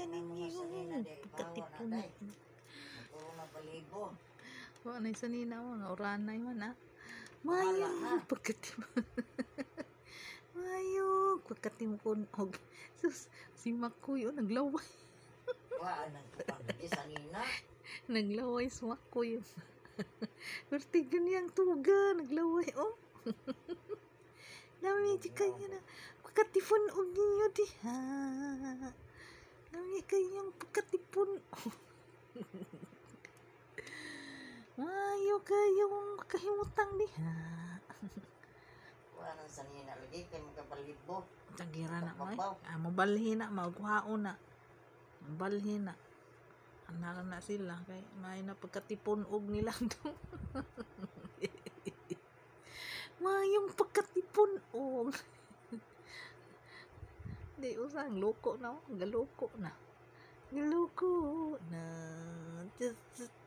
diha Ang ninyo. mga sanina di, bawa na Pagkatipon. day. Puro na balibo. Wa na sanina mo nga uranay man ah. Bahala Mayo na. pagkatipon. Mayo pagkatipon og sus si Makoy oh naglaway. Wa nang panggi sanina. Naglaway si Makoy. Perti ganyang tuga naglaway oh. Lami di kayo na pagkatipon og ninyo diha. Lami kayang pagkatipon. Mayo kayong kahimutang diha. Wa nang sanina lagi kay magkabalibo. Tagira na mo. Pagbabaw. Ah, mobalhin na, magkuhaon na. Mobalhin na. Anara na sila kay may na pagkatipon og nila do. Mayong pagkatipon og. Di usang loko na, oh. Galoko na. Galoko na. Ting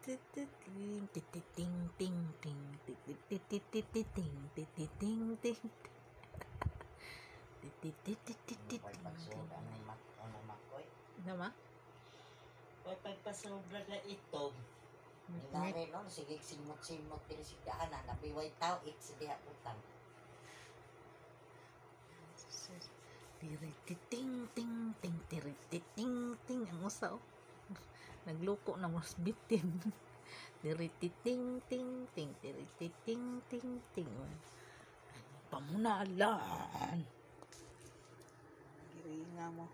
ting ting ting ting ting ting ting ting ting. Pag pagsobra ng mak ano makoy. Nama? Pag pagpasobra na ito, Nari noon, sige simot-simot diri si daanan, nabiway tao, ik sa diha utang. Ting ting ting ting ting ang usa oh. Nagloko na mas bitin. Ting ting ting ting ting ting. Pamunalan. Giringa mo.